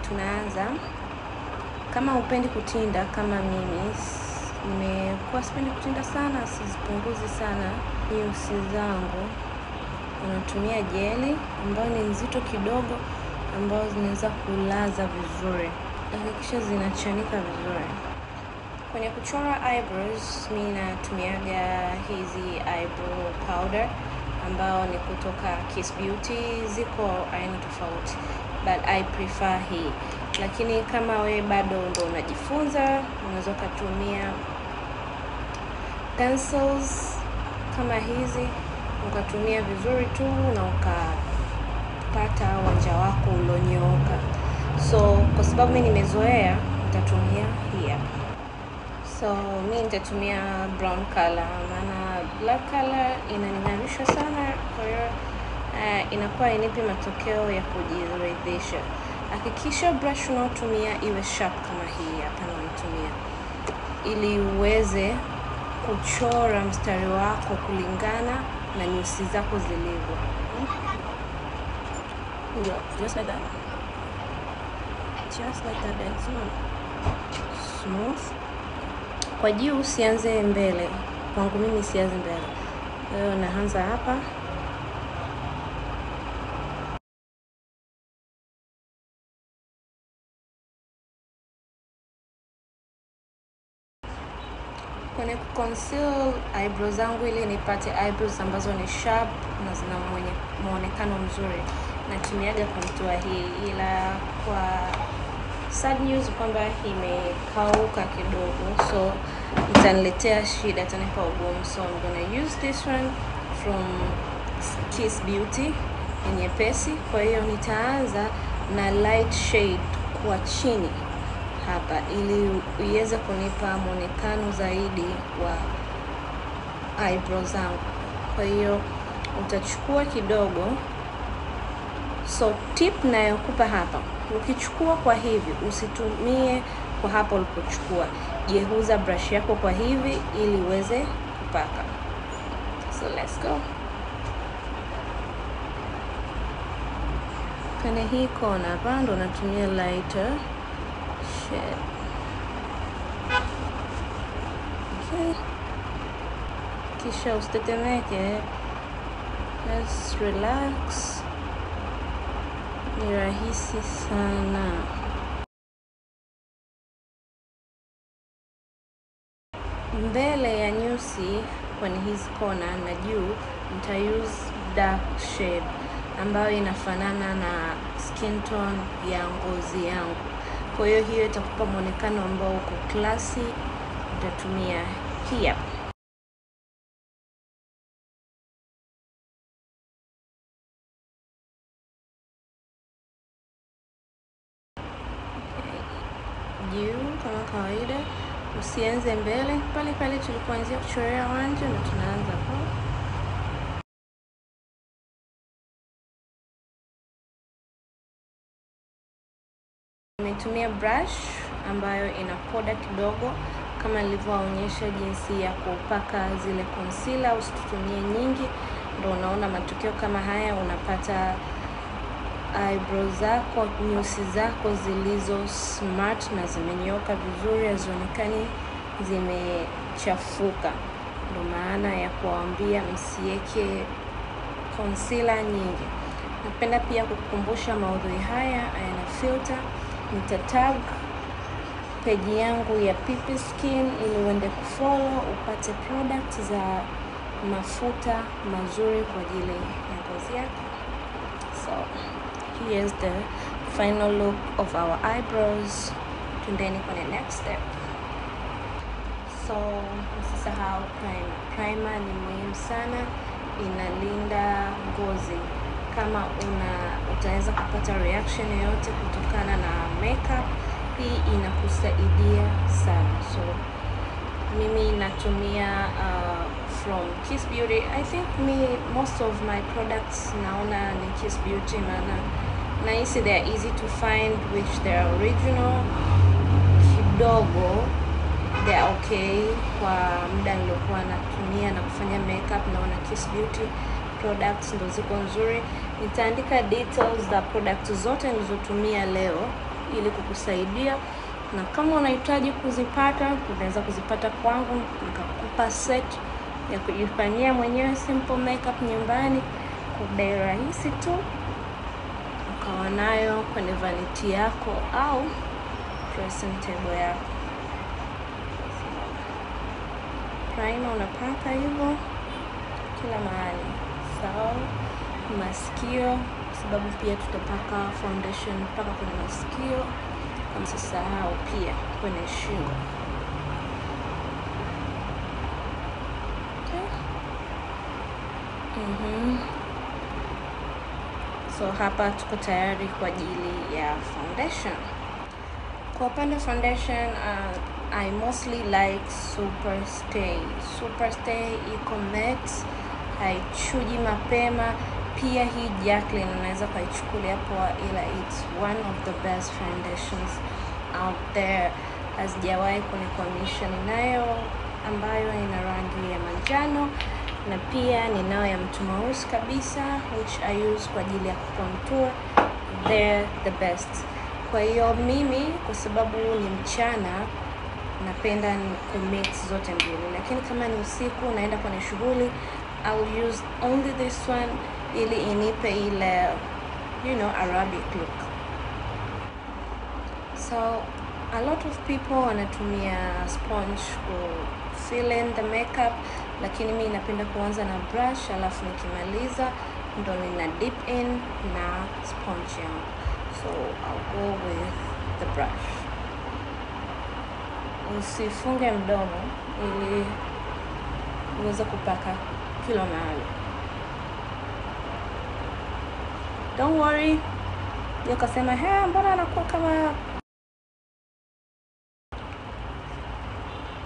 Tunaanza. Kama hupendi kutinda kama mimi, nimekuwa sipendi kutinda sana, sizipunguzi sana nyusi zangu. Unatumia jeli ambayo ni nzito kidogo, ambayo zinaweza kulaza vizuri. Hakikisha zinachanika vizuri. Kwenye kuchora eyebrows, mimi natumiaga hizi eyebrow powder ambao ni kutoka Kiss Beauty. Ziko aina tofauti, but I prefer hii. Lakini kama we bado ndo unajifunza, unaweza kutumia pencils kama hizi, ukatumia vizuri tu na ukapata wanja wako ulionyooka. So kwa sababu mimi nimezoea, nitatumia hii hapa. So mimi nitatumia brown color, maana black color inaning'arisha sana, kwa hiyo inakuwa inipi matokeo ya kujiridhisha. Hakikisha brush unaotumia iwe sharp kama hii hapa naoitumia, ili uweze kuchora mstari wako kulingana na nyusi zako zilivyo. Yeah, just like that. Just like that, it's not smooth. Kwa juu usianze mbele. Kwangu mimi sianze mbele. Kwa hiyo naanza hapa. Kwenye conceal eyebrows zangu ili nipate eyebrows ambazo ni sharp na zina muonekano mzuri, natumiaga contour hii, ila kwa sad news kwamba imekauka kidogo, so itaniletea shida, itanipa ugumu. So I'm gonna use this one from Kiss Beauty, ni nyepesi. Kwa hiyo nitaanza na light shade kwa chini hapa ili iweze kunipa muonekano zaidi wa eyebrows zangu. Kwa hiyo utachukua kidogo. So tip nayokupa hapa, ukichukua kwa hivi usitumie kwa hapa ulipochukua, geuza brush yako kwa hivi ili uweze kupaka. So let's go. Kwenye hii kona hapa ndo natumia lighter shade. Okay. Kisha usitetemeke, just relax. Ni rahisi sana. Mbele ya nyusi kwenye hizi kona na juu nita use dark shade ambayo inafanana na skin tone ya ngozi yangu. Kwa hiyo hiyo itakupa muonekano ambao uko classy. Nitatumia hii hapa. Juu kama kawaida, usianze mbele, pale pale tulipoanzia kuchorea wanja na tunaanza hapo. Nimetumia brush ambayo ina poda kidogo kama nilivyowaonyesha jinsi ya kupaka zile concealer. Usitumie nyingi, ndio unaona matokeo kama haya. Unapata eyebrows zako, nyusi zako zilizo smart na zimenyoka vizuri, hazionekani zimechafuka. Ndio maana ya kuwaambia msiweke concealer nyingi. Napenda pia kukukumbusha maudhui haya hayana filter. Nitatag page yangu ya Pipi Skin ili uende kufollow upate product za mafuta mazuri kwa ajili ya ngozi yako. So here is the final look of our eyebrows. Tuendeni kwenye next step. So usisahau primer. Primer ni muhimu sana, inalinda ngozi. Kama utaweza kupata reaction yoyote kutokana na makeup, hii inakusaidia sana. So mimi natumia from Kiss Beauty. I think most of my products naona ni Kiss Beauty, maana nahisi they are easy to find, which they are original kidogo, they are okay. Kwa muda niliokuwa natumia na kufanya makeup, naona Kiss Beauty products ndo ziko nzuri. Nitaandika details za products zote nilizotumia leo ili kukusaidia. Na kama unahitaji kuzipata, unaweza kuzipata kwangu, nikakupa set ya kujifanyia mwenyewe simple makeup nyumbani kwa bei rahisi tu, ukawa nayo kwenye vanity yako au dressing table yako. Primer unapaka hivyo kila mahali, sawa? Masikio, sababu pia tutapaka foundation mpaka kwenye masikio, na msisahau pia kwenye shingo. Okay. So hapa tuko tayari kwa ajili ya foundation. Kwa upande wa foundation, I mostly like Super Stay. Super Stay iko matte, haichuji mapema. Pia hii Jaclyn unaweza ukaichukulia poa, ila it's one of the best foundations out there. Hazijawahi kunikwamisha. Ninayo ambayo ina rangi ya manjano na pia ninayo ya mtu mweusi kabisa, which I use kwa ajili ya kucontour. They're the best. Kwa hiyo mimi, kwa sababu ni mchana, napenda kumix zote mbili, lakini kama ni usiku naenda kwenye shughuli, I'll use only this one ili inipe ile, you know, Arabic look. So a lot of people wanatumia sponge ku fill in the makeup, lakini mi napenda kuanza na brush, alafu nikimaliza ndo nina dip in na sponge yangu. So I'll go with the brush. Usifunge mdomo ili uweze kupaka kila mahali. Don't worry, ukasema hey, mbona anakuwa kama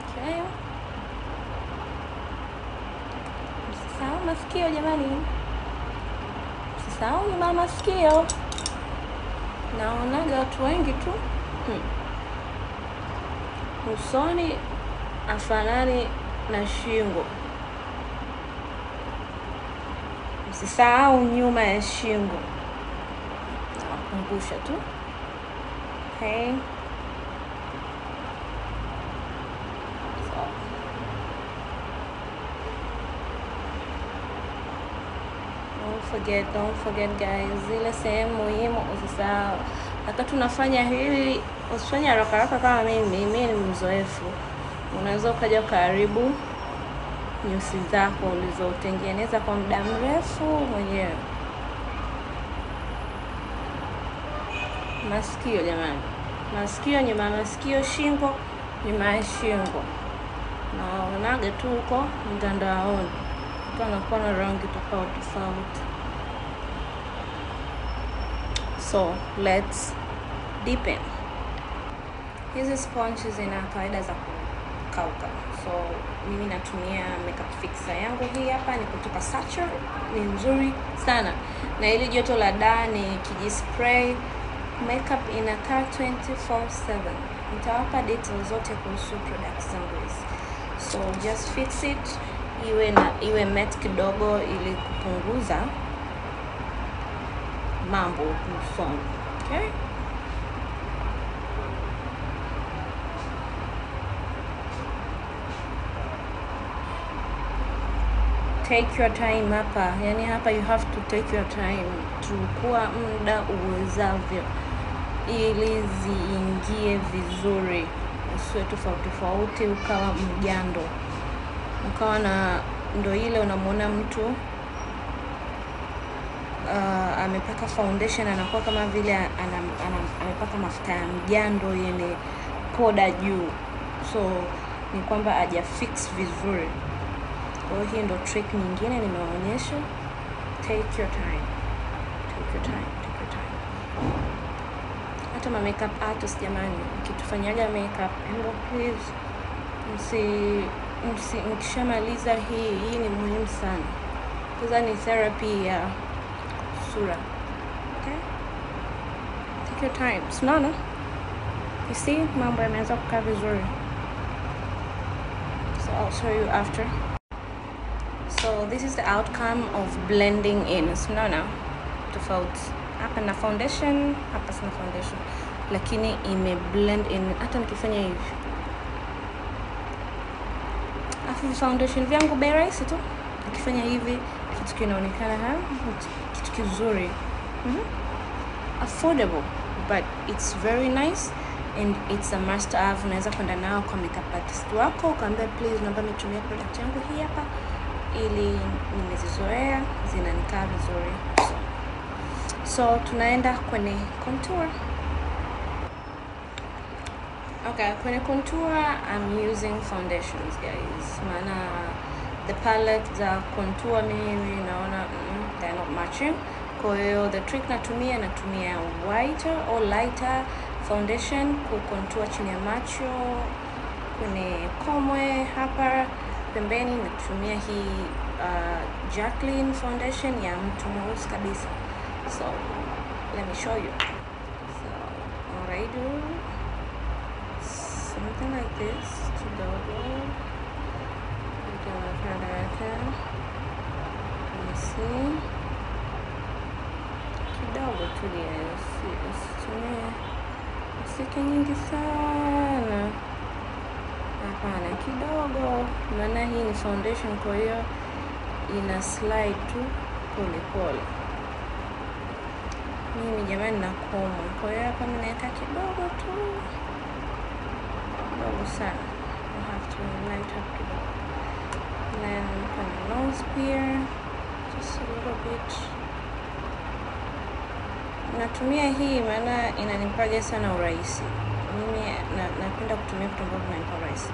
okay. Msisahau masikio jamani, msisahau nyuma masikio. Naonaga watu wengi tu usoni afanani na shingo. Msisahau nyuma ya shingo, nawakumbusha tu. Okay. So don't forget guys, zile sehemu muhimu usisahau. Wakati unafanya hivi, usifanye haraka haraka kama mimi. Mimi ni mzoefu. Unaweza ukaja ukaharibu nyusi zako ulizotengeneza kwa muda mrefu mwenyewe. Masikio jamani, masikio, nyuma ya masikio, shingo, nyuma ya shingo. Naonaga tu huko mtandaoni mtu anakuwa na rangi tofauti tofauti. So let's deepen. Hizi sponges zina kawaida za kukauka, so mimi natumia makeup fixer yangu. Hii hapa ni kutoka Sacher, ni nzuri sana, na ili joto la da ni kijispray makeup inakaa 24/7. Nitawapa details zote kuhusu products zangu hizi. So just fix it, iwe matte kidogo ili kupunguza mambo usoni. Okay? Take your time hapa. Yani hapa you have to take your time. Chukua muda uwezavyo ili ziingie vizuri, usiwe tofauti tofauti ukawa mjando, ukawa na ndo ile unamuona mtu amepaka foundation anakuwa kama vile amepaka mafuta ya mjando yenye poda juu. So ni kwamba haja fix vizuri. Kwa hiyo hii ndo trick nyingine nimewaonyesha. Take your time, take your time, take your time. Hata ma makeup artist jamani, mkitufanyaga makeup, embo please mkishamaliza hii ni muhimu sana. Kwanza ni therapy ya sura. Okay? Take your time. Unaona? You see, mambo yameanza kukaa vizuri. So I'll show you after. So this is the outcome of blending in. Unaona? Tofauti. Hapa na foundation, hapa sina foundation. lakini ime blend in hata nikifanya hivi. Afu foundation vyangu bei rahisi tu, nikifanya hivi kitu kinaonekana kitu kizuri. Affordable, but it's very nice and it's a must have. Unaweza kwenda nao kwa makeup artist wako ukaambia, please naomba nitumie product yangu hii hapa, ili nimezizoea, zinanikaa vizuri. So tunaenda kwenye contour. Okay, kwenye contour I'm using foundations guys, maana the palette za contour mimi naona they're not matching. Kwa hiyo the trick natumia whiter or lighter foundation ku contour chini ya macho, kwenye komwe hapa pembeni. Natumia hii Jaclyn foundation ya mtu mweusi kabisa. So let me show you. So what I do, something like this kidogo, haraka, let me see, kidogo tu guys, usitumie usike nyingi sana, hapana, kidogo, maana hii ni foundation, kwa hiyo ina slide tu pole pole. Mimi jamani nakoma, kwa hiyo hapa mimi naweka kidogo tu, kidogo sana. I have to light up kidogo. Then kwenye nose here, just a little bit. Natumia hii maana inanipaga sana urahisi. Mimi napenda kutumia vitu ambavyo vinanipa urahisi.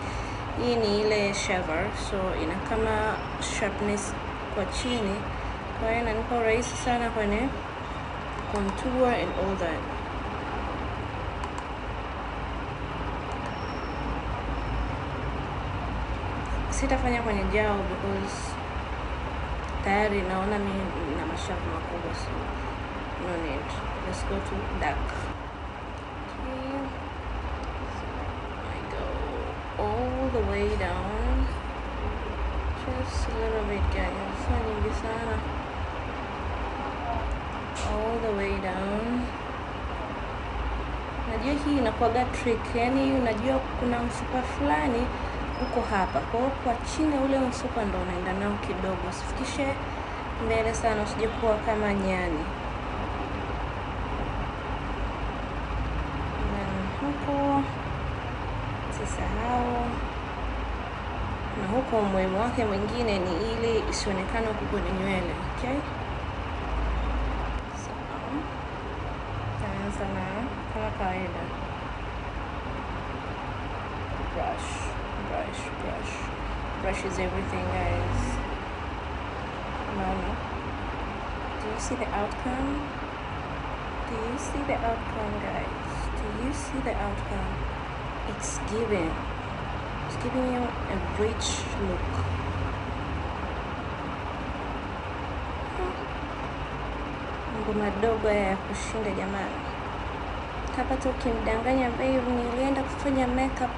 Hii ni ile shaver, so ina kama sharpness kwa chini, kwa hiyo inanipa urahisi sana kwenye contour and all that. Sitafanya kwenye jao because tayari naona mimi na mashavu makubwa, so no need. Let's go to dark. Okay, so I go all the way down, just a little bit guys, sio nyingi sana, all the way down. Najua hii inakuwaga trick, yani unajua kuna mfupa fulani uko hapa, kwa hiyo kwa chini ule mfupa ndo unaenda nao kidogo, usifikishe mbele sana, usije kuwa kama nyani. Na huko sisahau, na huko umuhimu wake mwingine ni ili isionekane huko kwenye nywele. Okay, so taanza na kama kawaida brush, brush, brush. Brush is everything guys. No. Do you see the outcome? Do you see the outcome guys? Do you see the outcome? It's giving. It's giving you a rich look. Mambo madogo ya kushinda jamani. Hapa tu ukimdanganya babe, nilienda kufanya makeup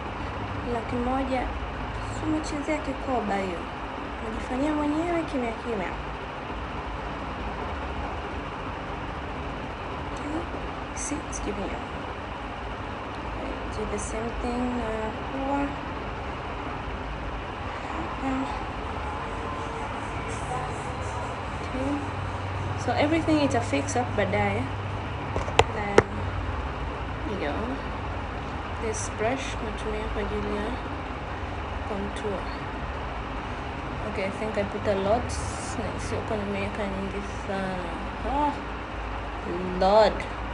100,000, umechezea kikoba hiyo, unajifanyia mwenyewe kimya kimya. Okay, see, it's giving you. Do the same thing na hapa. Okay, so everything ita fix up baadaye. Then you go. This brush natumia kwa ajili ya contour. Okay, I think I put a lot. Sio kwa nimeweka nyingi sana. Oh, Lord,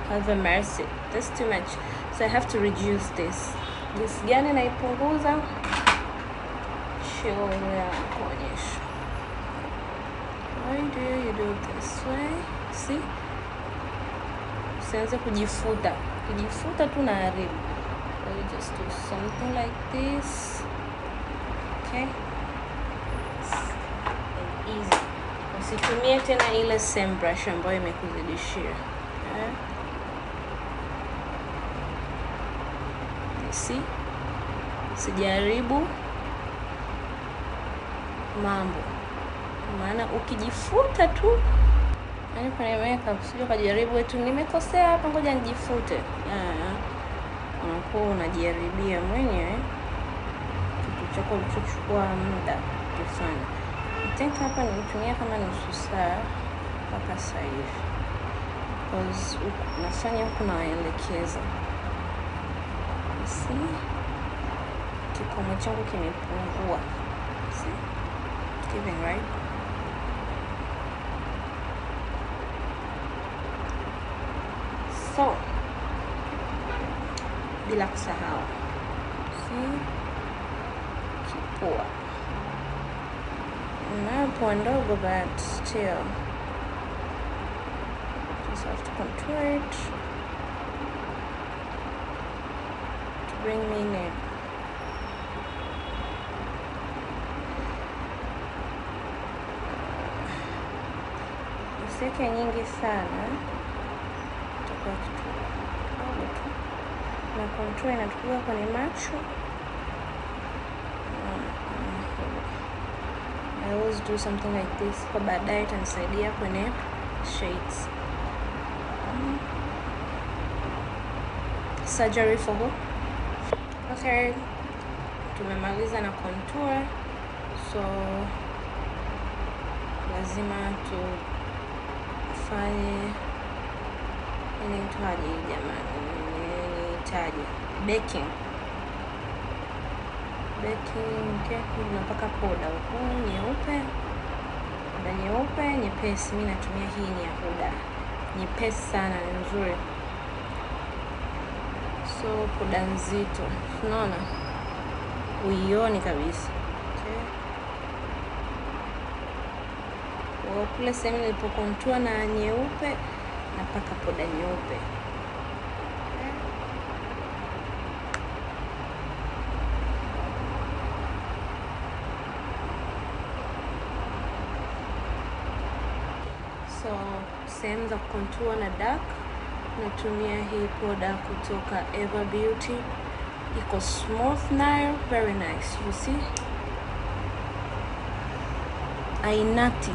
have mercy. That's too much. So I have to reduce this. Jinsi gani naipunguza? Chill ya kuonyesha. Why do you do this way? See? Usianze kujifuta. Kujifuta tu na haribu. You just do something like this. Okay, and easy. Usitumie tena ile same brush ambayo imekuzidishia. Okay. You see, sijaribu mambo, maana ukijifuta tu, yani kwenye makeup sio kujaribu tu, nimekosea hapa, ngoja nijifute. Unakuwa unajaribia mwenyewe kitu chako ulichochukua muda kufanya. I think hapa nimetumia kama nusu saa mpaka sasa hivi, because nafanya huku nawaelekeza. See, kikomo changu kimepungua. See, giving right. So bila kusahau, see, kipua na pua ndogo, but still just have to contour it to bring me in. Usiweke nyingi sana, itakuwa kitu kidogo tu. Na contour inatupiga kwenye macho. I always do something like this kwa baadaye itanisaidia kwenye shades. Surgery for who? Okay, tumemaliza na contour, so lazima tufanye inaitwaje jamani, nitaje baking. Baking, okay. Tunapaka poda huku nyeupe, poda nyeupe nyepesi. Mimi natumia hii ni ya poda nyepesi sana, ni nzuri. So poda nzito, unaona uioni kabisa. Okay, kwa kule sehemu nilipokontua na nyeupe napaka poda nyeupe. So sehemu za contour na dark natumia hii poda kutoka Eva Beauty. Iko smooth nayo, very nice, you see, ainati.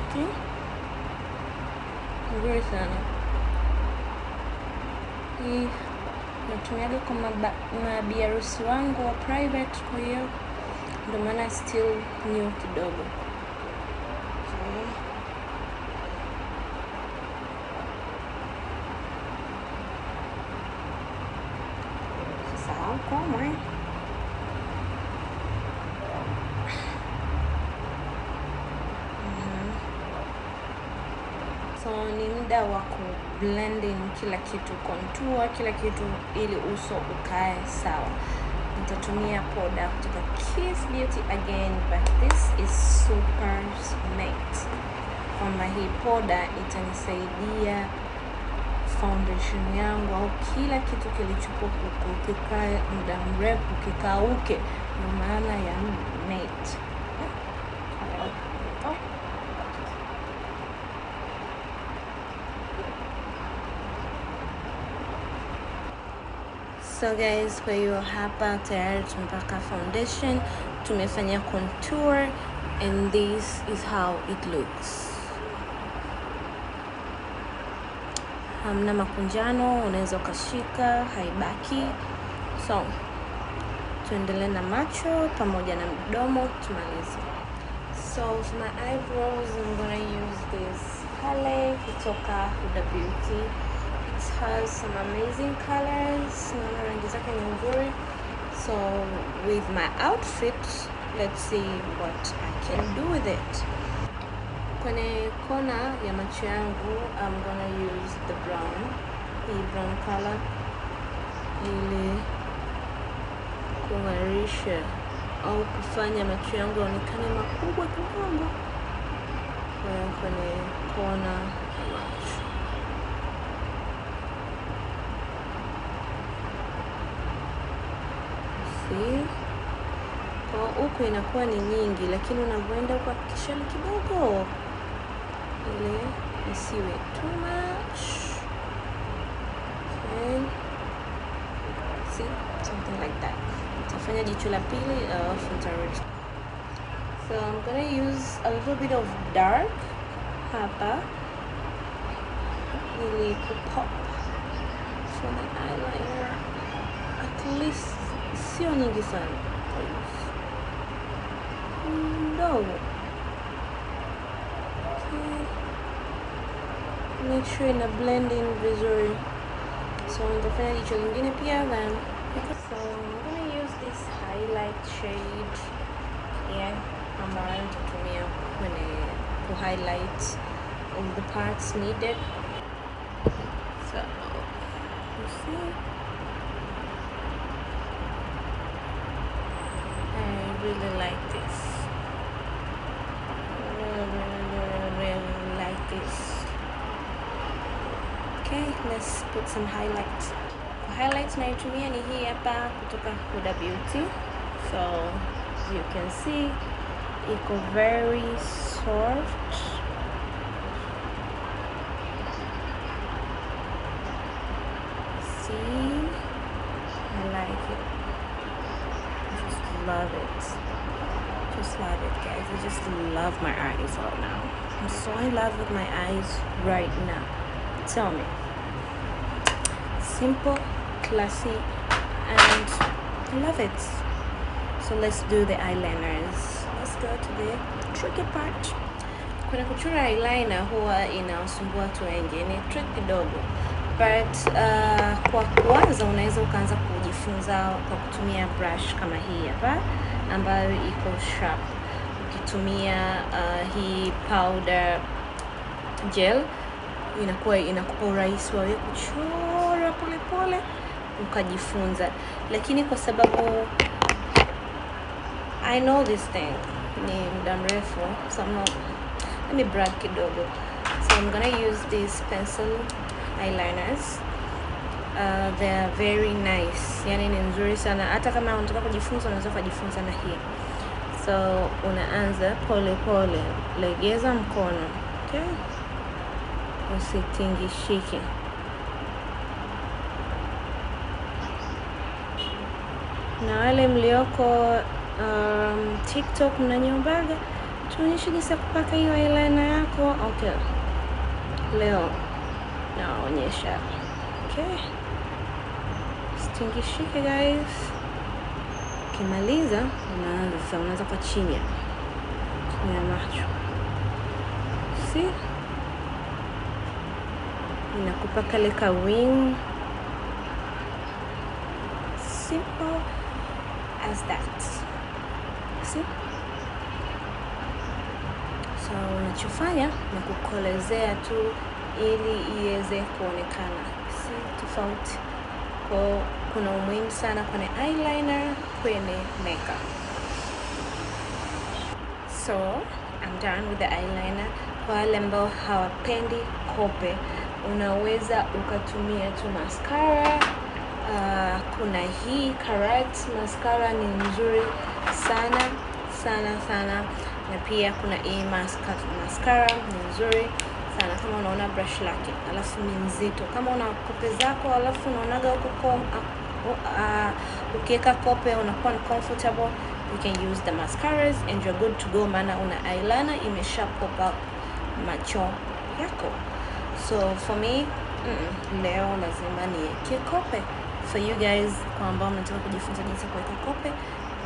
Okay, nzuri sana hii. Natumiaga kwa mabiharusi wangu wa private, kwa hiyo ndio maana still new kidogo. Okay. Sasahau komwe. So ni muda wa ku blending kila kitu, contour kila kitu, ili uso ukae sawa. Nitatumia poda kutoka Kiss Beauty again, but this is super matte. Kwamba hii poda itanisaidia foundation yangu au kila kitu kilichopo huku kikae muda mrefu, kikauke. Ndio maana ya matte. So guys, kwa hiyo hapa tayari tumepaka foundation, tumefanya contour, and this is how it looks. Hamna makunjano, unaweza ukashika, haibaki. So tuendelee na macho pamoja na mdomo tumalize. So for my eyebrows, I'm gonna use this palette kutoka Huda Beauty. It has some amazing colors. Naona rangi zake ni nzuri. So with my outfit, let's see what I can do with it. Kwenye kona ya macho yangu, I'm gonna use the brown, hii brown color, ili kung'arisha au kufanya macho yangu yaonekane makubwa kidogo. Kwenye kona ya macho. See? Kwa huku inakuwa ni nyingi, lakini unavyoenda huku hakikisha ni kidogo ili isiwe too much. Okay. See? Something like that. Nitafanya jicho la pili alafu nitarudi. So I'm gonna use a little bit of dark hapa ili kupop for the eyeliner. At least sio nyingi sana, ndogo. Okay, make sure ina blend in vizuri. So nitafanya jicho lingine pia then. So I'm gonna use this highlight shade here ambayo nitatumia kwenye ku highlight all the parts needed. So you see, I really like this. Really, really like this. Okay, let's put some highlights. Kwa highlights naitumia ni hii hapa kutoka Huda Beauty. So you can see iko very soft. See, I like it. I just love it. Just love it, guys. I just love my eyes right now. I'm so in love with my eyes right now. Tell me. Simple, classy, and I love it. So let's do the eyeliners. Let's go to the tricky part. Kuna kuchora eyeliner huwa inawasumbua watu wengi, ni trick kidogo. But kwa kuanza unaweza ukaanza kujifunza kwa kutumia brush kama hii hapa ambayo iko sharp. Ukitumia hii powder gel inakuwa inakupa urahisi wa wewe kuchora pole pole ukajifunza. Lakini kwa sababu I know this thing ni muda mrefu, so I'm not, let me brag kidogo. So I'm gonna use these pencil eyeliners. They are very nice, yani ni nzuri sana. Hata kama unataka kujifunza unaweza kujifunza na hii. So unaanza pole pole, legeza mkono, okay, usitingishike. Na wale mlioko TikTok mnaniombaga tuonyeshe jinsi ya kupaka hiyo eyeliner yako. Okay, leo naonyesha. Okay, sitingishike guys. Ukimaliza unaanza sasa, unaanza kwa chini ya macho. See, inakupa kale ka wing. Simple as that. See? So unachofanya ni kukolezea tu ili iweze kuonekana, si tofauti. Kwa kuna umuhimu sana kwenye eyeliner, kwenye makeup. So I'm done with the eyeliner. Kwa wale ambao hawapendi kope, unaweza ukatumia tu mascara. Kuna hii Karat mascara ni nzuri sana sana sana, na pia kuna hii mascara ni nzuri sana kama unaona brush lake, alafu ni nzito. Kama una kope zako alafu unaonaga huko ukiweka kope unakuwa comfortable, you can use the mascaras and you're good to go, maana una eyeliner imesha pop up macho yako. So for me, leo lazima niweke kope. For you guys, kwa ambao mnataka kujifunza jinsi ya kuweka kope,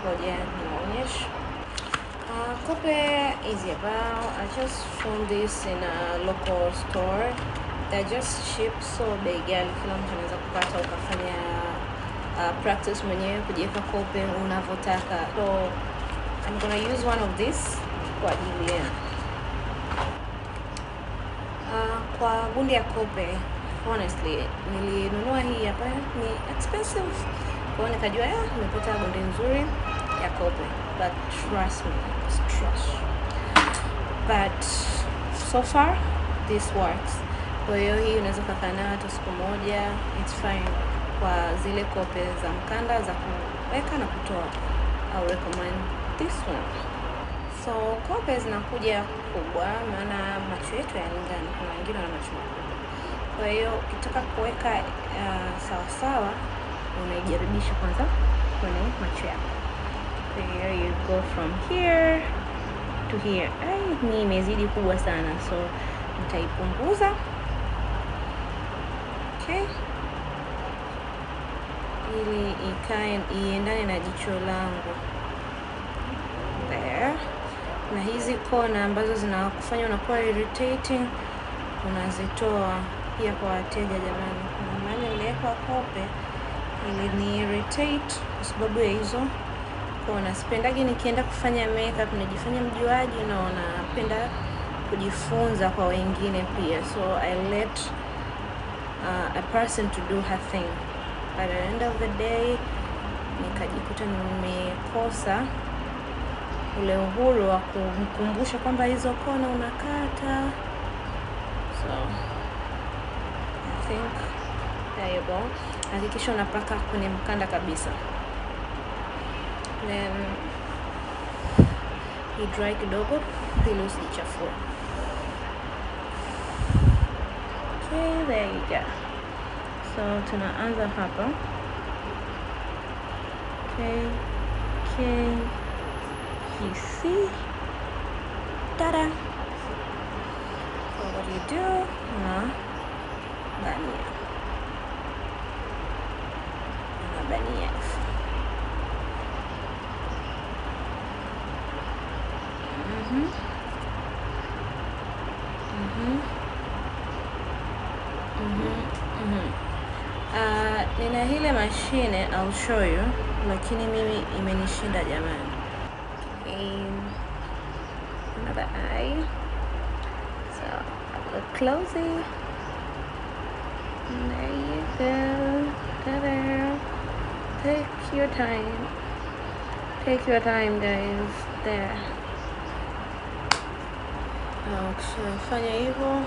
ngoja niwaonyeshe. Kope is about, I just found this in a local store. They're just cheap, so bei ghali, kila mtu anaweza kupata ukafanya practice mwenyewe kujiweka kope unavyotaka. So I'm gonna use one of this kwa ajili yenu. Kwa gundi ya kope, honestly nilinunua hii hapa, ni expensive. Kwa hiyo nikajua nimepata gundi nzuri ya kope, but trust me, it's trash. But so far this works. Kwa hiyo hii unaweza kukaa nayo hata siku moja, it's fine. Kwa zile kope za mkanda za kuweka na kutoa, I recommend this one. So kope zinakuja kubwa, maana macho yetu hayalingani, kuna wengine wana macho makubwa. Kwa hiyo ukitaka kuweka sawa sawa, unaijaribisha kwanza kwenye macho yako. Kwa hiyo you go from here to here. Ai, ni imezidi kubwa sana, so nitaipunguza. Okay. ili ikae iendane na jicho langu. There. Na hizi kona ambazo zinakufanya unakuwa irritating unazitoa pia kwa wateja jamani. Kuna mahali niliweka kope ili ni irritate kwa sababu ya hizo kona. Sipendagi nikienda kufanya makeup najifanya mjuaji, na napenda kujifunza kwa wengine pia. So I let a person to do her thing. But at the end of the day nikajikuta nimekosa ule uhuru wa kumkumbusha kwamba hizo kona unakata. So I think there you go. Hakikisha unapaka kwenye mkanda kabisa. Then you dry kidogo ili usijichafue. Okay, there you go. So tunaanza hapa. K K C. Tada. So what do you do? Unabania. Unabania. Nina hile mashine, I'll show you, lakini mimi imenishinda jamani. Another eye. So look closely. There you go. Ta-da. Take your time. Take your time, guys. There. Ukishafanya hivyo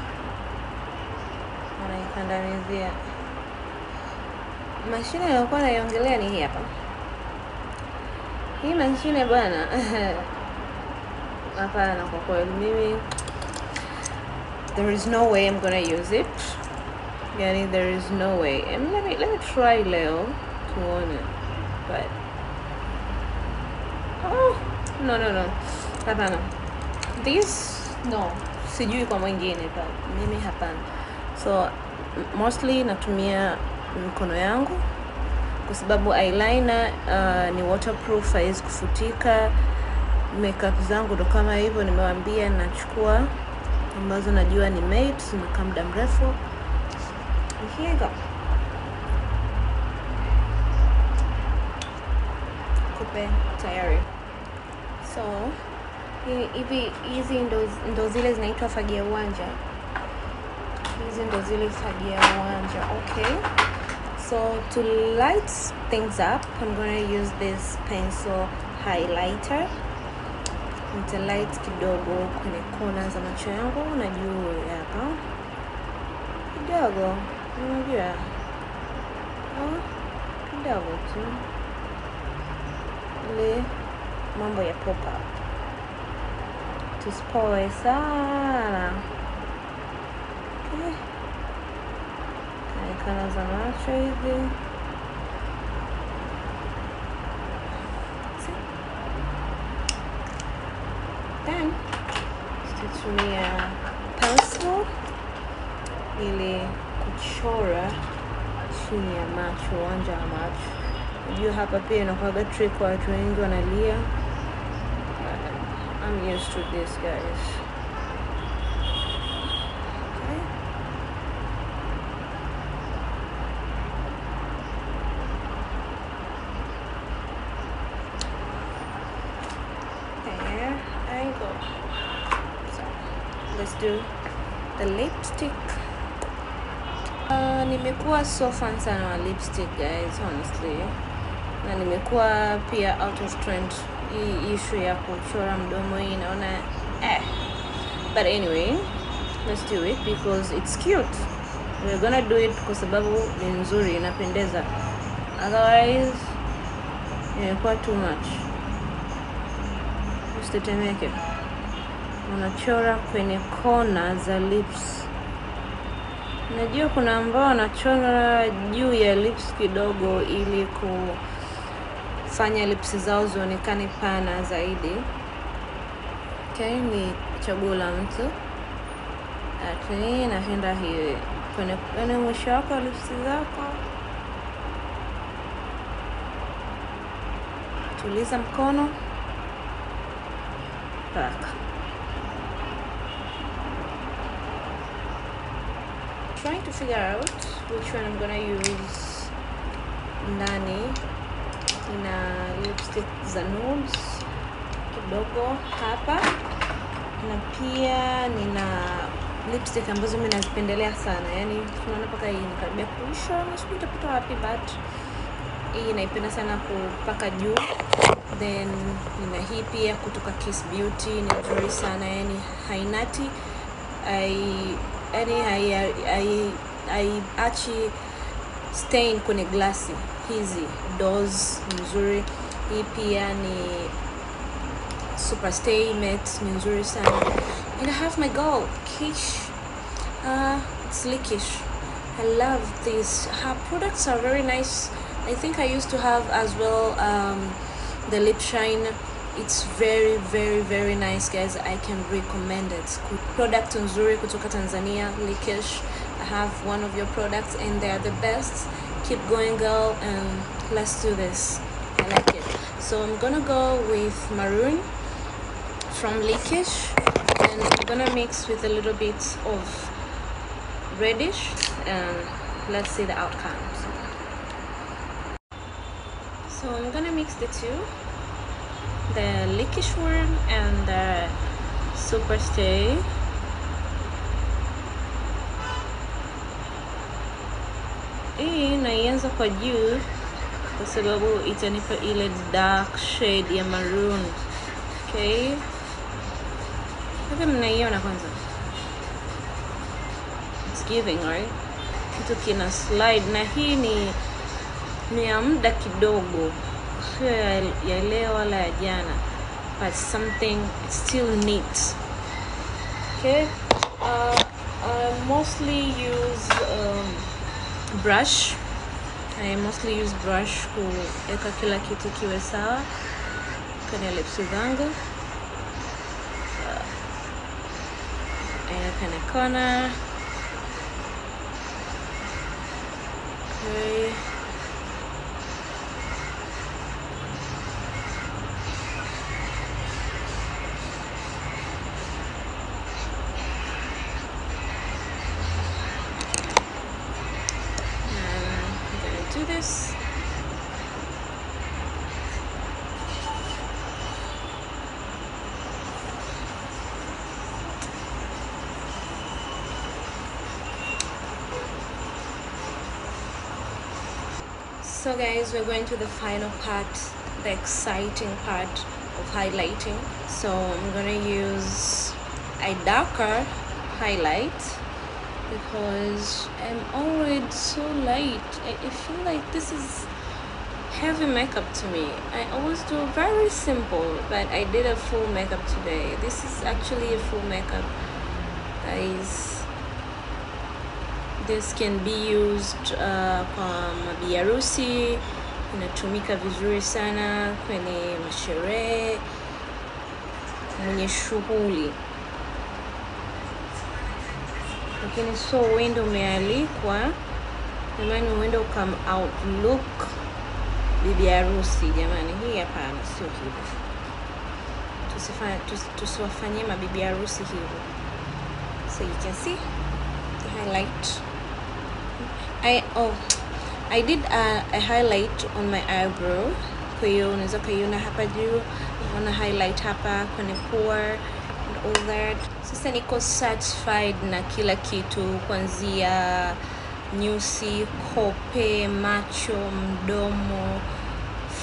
unaikandamizia. Mashine niliyokuwa naiongelea ni hii hapa. Hii mashine bwana. Hapana, kwa kweli mimi there is no way I'm gonna use it. Yani there is no way. And let me try leo tuone. But oh, no. Hapana. This no. Sijui kwa mwingine but mimi hapana. So mostly natumia mikono yangu kwa sababu eyeliner ni waterproof, haiwezi kufutika. Makeup zangu ndo kama hivyo, nimewaambia nachukua ambazo najua ni matte, zinakaa muda mrefu. Here you go. Kupe tayari. So hivi hizi ndo zile zinaitwa fagia uwanja. Hizi ndo zile fagia uwanja. Okay. So to light things up, I'm gonna use this pencil highlighter. Nita light kidogo kwenye kona za macho yangu na juu hapa kidogo, unajua kidogo tu ile mambo ya pop up, tusipoe sana. Okay, kwenye kona za macho hivi. Then tutatumia pencil ili kuchora chini ya macho, uwanja wa macho. Unajua hapa pia inakuwa trick, watu wengi wanalia. I'm used to this, guys. Okay. There I go. So let's do the lipstick. Nimekuwa so fan sana wa lipstick, guys, honestly. Na nimekuwa pia out of trend. Hii issue ya kuchora mdomo hii naona But anyway, let's do it because it's cute. We're gonna do it kwa sababu ni nzuri, inapendeza. Otherwise imekuwa too much. Usitetemeke. Unachora kwenye kona za lips. Najua kuna ambao wanachora juu ya lips kidogo ili kufanya lips zao zionekane pana zaidi. Okay, ni chaguo la mtu. Lakini napenda hiyo kwenye mwisho wako lips zako. Tuliza mkono, paka. Trying to figure out which one I'm gonna use. Ndani ina lipstick za nudes kidogo hapa, na pia nina lipstick ambazo mimi nazipendelea sana. Yani tunaona paka hii inakaribia kuisha, na sijui nitapata wapi, but hii naipenda sana kupaka juu. Then nina hii pia kutoka Kiss Beauty, ni nzuri sana, yani hainati, yani haiachi stain kwenye glasi. Hizi doors nzuri. Hii pia ni Super Stay Matte, ni nzuri sana. And I have my girl Kish, it's Likish. I love this. Her products are very nice. I think I used to have as well the lip shine. It's very very very nice, guys. I can recommend it. Product nzuri kutoka Tanzania, Likish. I have one of your products and they are the best. Keep going, girl, and let's do this. I like it. So I'm gonna go with maroon from Likish, and I'm gonna mix with a little bit of reddish, and let's see the outcomes. So I'm gonna mix the two, the Likish one and the Super Stay. Hii naianza kwa juu kwa sababu itanipa ile dark shade ya maroon. Okay, hivi mnaiona kwanza, it's giving, right? Kitu kina slide, na hii ni ya muda kidogo, sio ya leo wala ya jana, but something it's still neat. Okay, I mostly use brush. I mostly use brush kuweka kila kitu kiwe sawa kwenye lips zangu. Kwenye corner. Okay. Do this. So guys, we're going to the final part, the exciting part of highlighting. So I'm gonna use a darker highlight because I'm already so light. I feel like this is heavy makeup to me. I always do very simple, but I did a full makeup today. This is actually a full makeup, guys. This can be used kwa mabi harusi, inatumika vizuri sana kwenye masherehe, mwenye shughuli. Lakini so uende umealikwa, jamani, uende ukam outlook bibi harusi, jamani, hii hapana, sio hivyo. Tusiwafanyie mabibi harusi hivyo. So you can see the highlight. I did a highlight on my eyebrow. Kwa hiyo unaweza kuiona hapa juu, unaona highlight hapa kwenye pore and all that. Sasa niko satisfied na kila kitu, kuanzia nyusi, kope, macho, mdomo,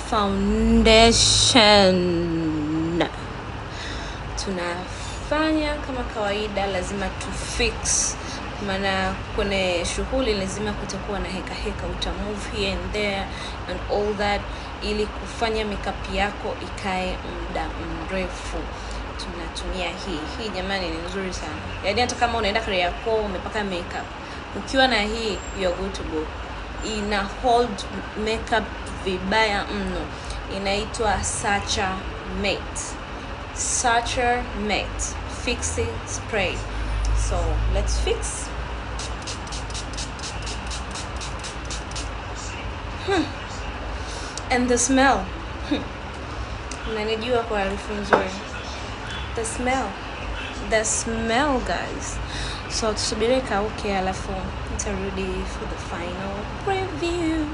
foundation. Tunafanya kama kawaida, lazima tu fix, maana kwenye shughuli lazima kutakuwa na heka heka, uta move here and there and all that, ili kufanya makeup yako ikae muda mrefu. Tunatumia hii jamani, ni nzuri sana. Yaani hata kama unaenda Kariakoo umepaka makeup, ukiwa na hii you're good to go. Ina hold makeup vibaya mno. Inaitwa Sacha Matte. Sacha Matte Fixing Spray. So let's fix. And the smell. Mnanijua kwa harufu nzuri. The smell. The smell, guys. So tusubirie kauke, alafu nitarudi for the final review.